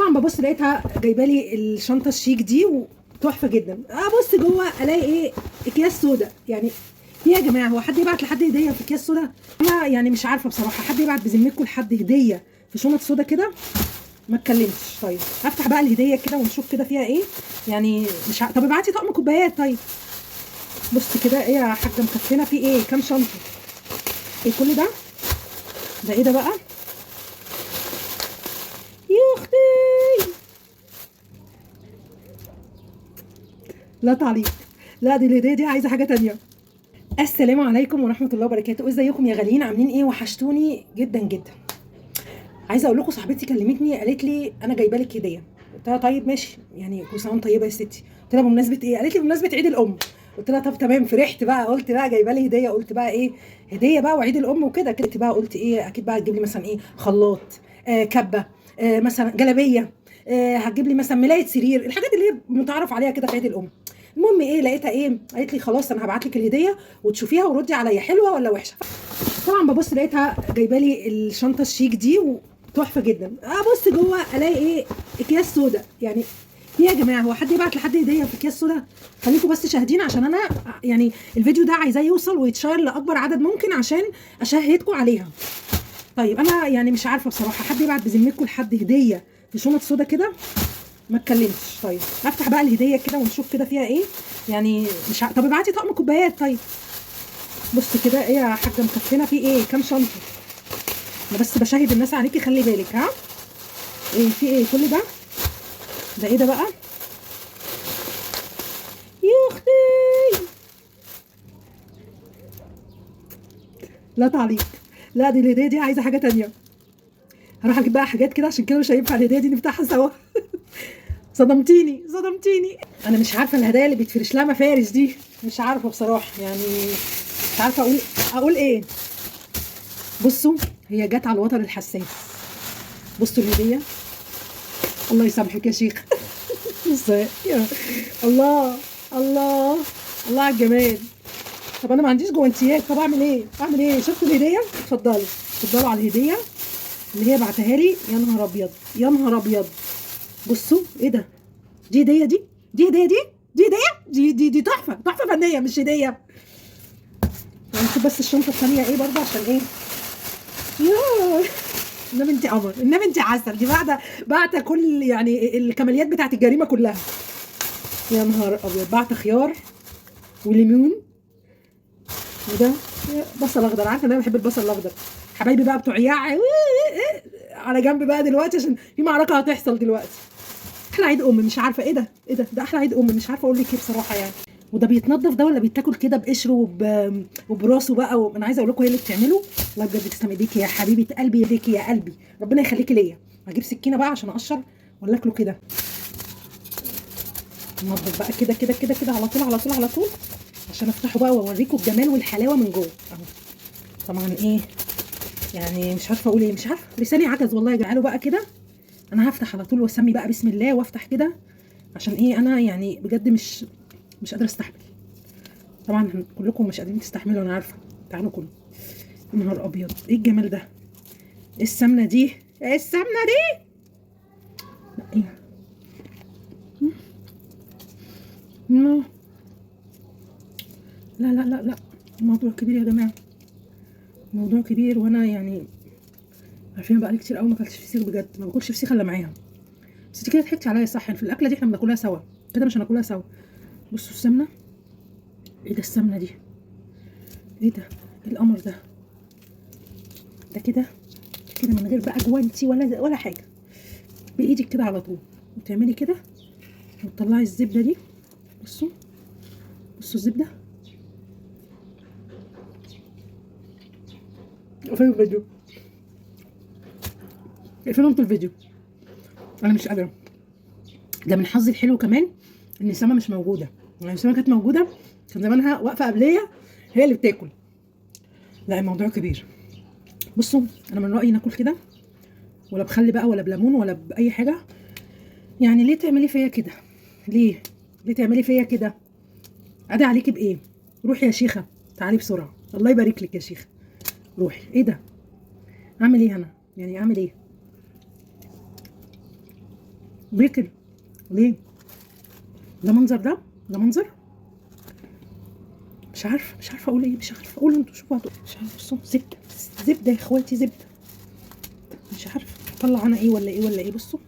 طبعا ببص لقيتها جايبه لي الشنطة الشيك دي وتحفه جدا. ابص جوه الاقي ايه؟ اكياس سودا. يعني ايه يا جماعة، هو حد يبعت لحد هديه في اكياس سودا؟ انا يعني مش عارفه بصراحة، حد يبعت بذمتكم لحد هديه في شنط سودا كده؟ ما اتكلمتش. طيب افتح بقى الهدية كده ونشوف كده فيها ايه. يعني مش طب ابعتي طقم كوبايات. طيب بص كده، ايه يا حاجة مكفنه في ايه؟ كام شنطه؟ ايه كل ده؟ ده ايه ده بقى؟ يا اختي لا تعليق. لا دي الهدية دي عايزه حاجة تانية. السلام عليكم ورحمة الله وبركاته. ازيكم يا غاليين، عاملين ايه؟ وحشتوني جدا جدا. عايزه اقول لكم صاحبتي كلمتني قالت لي انا جايبه لك هديه. قلت لها طيب ماشي، يعني كل سنة وانت طيبة يا ستي. قلت لها بمناسبة ايه؟ قالت لي بمناسبة عيد الام. قلت لها طب تمام. فرحت بقى، قلت بقى جايبه لي هديه، قلت بقى ايه هديه بقى وعيد الام وكده كده بقى. قلت ايه اكيد بقى هتجيب لي مثلا ايه، خلاط، كبه، مثلا جلابية، هتجيب لي مثلا ملايه سرير، الحاجات اللي هي متعرف عليها كده في عيد الام. المهم ايه، لقيتها ايه، قالت لي خلاص انا هبعت لك الهدية وتشوفيها وردي عليا حلوة ولا وحشة. طبعا ببص لقيتها جايبه لي الشنطة الشيك دي وتحفه جدا. ابص جوه الاقي ايه، اكياس سودا. يعني ايه يا جماعة، هو حد يبعت لحد هديه في اكياس سودا؟ خليكم بس شاهدين عشان انا يعني الفيديو ده عايزاه يوصل ويتشير لاكبر عدد ممكن عشان اشهدكم عليها. طيب انا يعني مش عارفه بصراحة، حد يبعت بذمتكم لحد هديه في شنط سودا كده؟ ما اتكلمتش. طيب افتح بقى الهدية كده ونشوف كده فيها ايه. يعني مش طب ابعتي طقم كوبايات. طيب بص كده، ايه يا حاجة مكفنه في ايه؟ كام شنطه؟ انا بس بشاهد الناس عليكي، خلي بالك. ها ايه في ايه كل ده؟ ده ايه ده بقى؟ يا اختي لا تعليق. لا دي الهدية دي عايزه حاجة تانية. هروح اجيب بقى حاجات كده عشان كده مش هينفع الهدية دي نفتحها سوا. صدمتيني صدمتيني. انا مش عارفه الهدايا اللي بيتفرش لها مفارش دي، مش عارفه بصراحة، يعني مش عارفه اقول ايه. بصوا هي جت على الوتر الحساس. بصوا الهدية، الله يسامحك يا شيخ. يا الله الله الله على الجمال. طب انا ما عنديش جوانتيات، طب اعمل ايه؟ اعمل ايه؟ شفتوا الهدية؟ اتفضلوا اتفضلوا على الهدية اللي هي بعتها لي. يا نهار ابيض يا نهار ابيض. بصوا ايه ده؟ دي هديه؟ دي هديه؟ دي هديه؟ دي دي دي تحفة، تحفة فنية مش هديه. نشوف بس الشنطة الثانية ايه برضه عشان ايه. يا انما انت قمر، انما انت عسل. دي بعت كل يعني الكماليات بتاعت الجريمة كلها. يا نهار ابيض، بعت خيار وليمون وده بصل اخضر. عارفه ان انا بحب البصل الاخضر. حبايبي بقى بتوع يا على جنب بقى دلوقتي عشان في معركة هتحصل دلوقتي. احلى عيد ام، مش عارفه ايه ده، ايه ده، ده احلى عيد ام، مش عارفه اقول لك ايه بصراحة يعني. وده بيتنضف ده ولا بيتاكل كده بقشره وبراسه بقى؟ انا عايزه اقول لكم هي اللي بتعمله. والله بجد تسلم ايديكي يا حبيبه قلبي، ايديكي يا قلبي، ربنا يخليكي ليا. هجيب سكينة بقى عشان اقشر ولا اكله كده. ننضف بقى كده كده كده كده على طول على طول على طول عشان افتحه بقى واوريكم الجمال والحلاوه من جوه اهو. طبعا ايه يعني مش عارفه اقول ايه، مش عارفه، لساني عجز والله يا جماعة. تعالوا بقى كده، انا هفتح على طول واسمي بقى بسم الله وافتح كده عشان ايه، انا يعني بجد مش قادرة استحمل. طبعا كلكم مش قادرين تستحملوا انا عارفه. تعالوا كلوا. يا نهار ابيض ايه الجمال ده، ايه السمنة دي، ايه السمنة دي. ايه لا لا لا لا، الموضوع كبير يا جماعة، الموضوع كبير. وانا يعني عارفين بقى لي كتير قوي ما اكلتش فسيخ بجد، ما باكلش فسيخ الا معاها. بس انت كده ضحكتي عليا صح، في الاكلة دي احنا بناكلها سوا كده، مش هناكلها سوا. بصوا السمنة، ايه ده السمنة دي، ايه ده، ايه القمر ده، ده كده كده من غير بقى جوانتي ولا حاجة، بايدك كده على طول وتعملي كده وتطلعي الزبدة دي. بصوا بصوا الزبدة. اقفلوا الفيديو، اقفلوا انتوا الفيديو، انا مش قادرة. ده من حظي الحلو كمان ان سما مش موجودة، يعني سما كانت موجودة كان زمانها واقفة قبليه هي اللي بتاكل. لا الموضوع كبير. بصوا انا من رايي ناكل كده، ولا بخل بقى ولا بليمون ولا باي حاجة. يعني ليه تعملي فيا كده؟ ليه ليه تعملي فيا كده؟ ادعي عليكي بايه؟ روحي يا شيخه، تعالي بسرعة، الله يبارك لك يا شيخه، روحي. ايه ده؟ اعمل ايه انا؟ يعني اعمل ايه؟ ليه كده؟ ليه؟ ده منظر؟ ده منظر؟ مش عارفه، مش عارفه اقول ايه، مش عارفه اقول. انتوا شوفوا مش عارفه. بصوا زبدة، زبدة يا اخواتي، زبدة. مش عارفه اطلع انا ايه ولا ايه ولا ايه. بصوا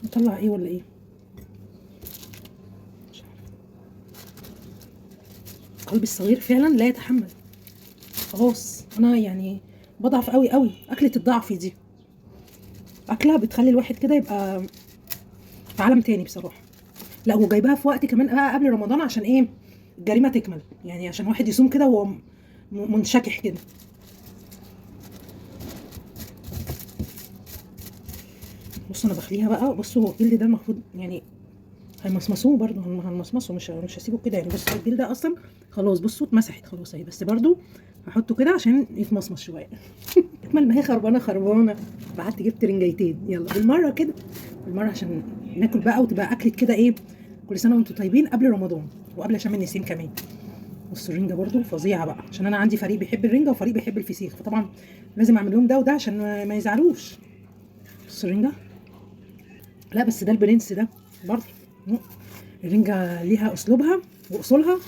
اطلع ايه ولا ايه، مش عارفه. قلبي الصغير فعلا لا يتحمل، خلاص انا يعني بضعف قوي قوي. اكله الضعف دي اكله بتخلي الواحد كده يبقى في عالم تاني بصراحة. لا وجايباها في وقت كمان بقى قبل رمضان عشان ايه؟ الجريمة تكمل، يعني عشان واحد يصوم كده وهو منشكح كده. بصوا انا بخليها بقى. بصوا هو الجلد ده المفروض يعني هيمصمصوه برضه، هنمصمصه، مش هسيبه كده يعني. بصوا الجلد ده اصلا خلاص، بصوا اتمسحت خلاص اهي، بس برضه هحطه كده عشان يتمصمص شوية. اكمل ما هي خربانة خربانة. بعت جبت رنجايتين، يلا بالمرة كده، بالمرة عشان ناكل بقى وتبقى اكلت كده ايه. كل سنة وانتم طيبين قبل رمضان وقبل شم النسيم كمان. بصوا الرنجه برضو فظيعة بقى، عشان انا عندي فريق بيحب الرنجه وفريق بيحب الفسيخ، فطبعا لازم اعمل لهم ده وده عشان ما يزعلوش. بصوا الرنجه، لا بس ده البرنس ده برضو. الرنجه ليها اسلوبها واصولها،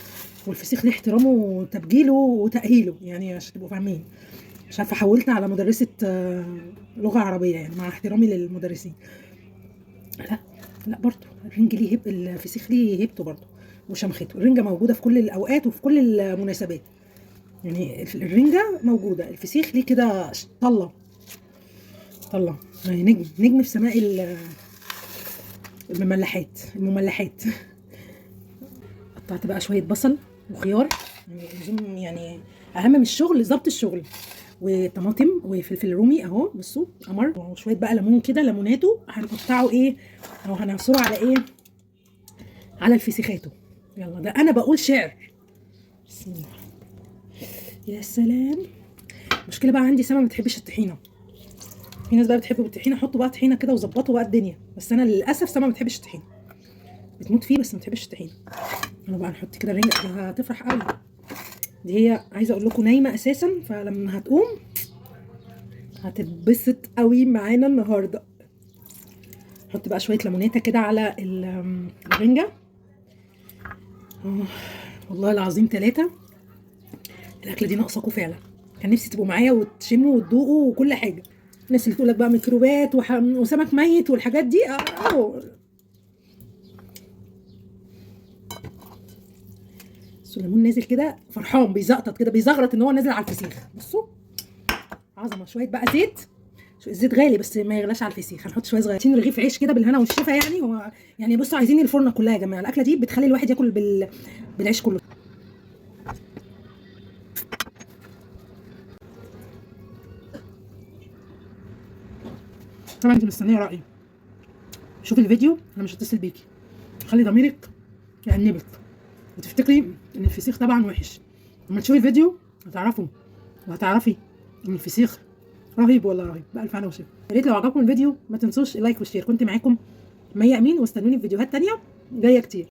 والفسيخ ليه احترامه وتبجيله وتاهيله، يعني عشان تبقوا فاهمين. مش عارفه حولت على مدرسه لغة عربية يعني، مع احترامي للمدرسين. لا لا برضو الرنج ليه هب، الفسيخ ليه هيبته برضو وشمخته. الرنجه موجودة في كل الاوقات وفي كل المناسبات، يعني الرنجه موجودة، الفسيخ ليه كده طله طله، يعني نجم نجم في سماء المملحات المملحات. قطعت بقى شوية بصل وخيار، يعني يعني اهم من الشغل ظبط الشغل، وطماطم وفلفل رومي اهو. بصوا قمر، وشوية بقى ليمون كده، ليموناته هنقطعه ايه او هنعصره على ايه؟ على الفسيخاتو. يلا ده انا بقول شعر. بسم الله، يا سلام. المشكلة بقى عندي سما ما بتحبش الطحينه، في ناس بقى بتحب بالطحينه، حطوا بقى طحينه كده وظبطوا بقى الدنيا، بس انا للاسف سما ما بتحبش الطحينه، بتموت فيه بس ما بتحبش الطحينه. انا بقى نحط كده الرنجه، هتفرح قوي دي، هي عايزه اقول لكم نايمة اساسا، فلما هتقوم هتتبسط قوي معانا النهارده. نحط بقى شوية ليموناته كده على الرنجه. والله العظيم 3 الاكلة دي ناقصاكم فعلا، كان نفسي تبقوا معايا وتشموا وتذوقوا وكل حاجة. الناس اللي تقول لك بقى ميكروبات وسمك ميت والحاجات دي، اهو الليمون نازل كده فرحان، بيزقطط كده، بيزغرط ان هو نازل على الفسيخ. بصوا عظمه. شوية بقى زيت، الزيت غالي بس ما يغلاش على الفسيخ، هنحط شوية صغيرين رغيف عيش كده بالهنا والشفا. يعني هو يعني بصوا عايزين الفرنه كلها يا جماعة، الاكلة دي بتخلي الواحد ياكل بالعيش كله. طبعا انت مستنيه رايي، شوفي الفيديو، انا مش هتصل بيكي، خلي ضميرك يأنبك وتفتكري ان الفسيخ طبعا وحش. لما تشوفي الفيديو هتعرفوا وهتعرفي ان الفسيخ رهيب والله رهيب. بألف هنا وشفا. يا ريت لو عجبكم الفيديو ما تنسوش ال like وال share. كنت معاكم مي امين، واستنوني في فيديوهات تانية جاية كتير.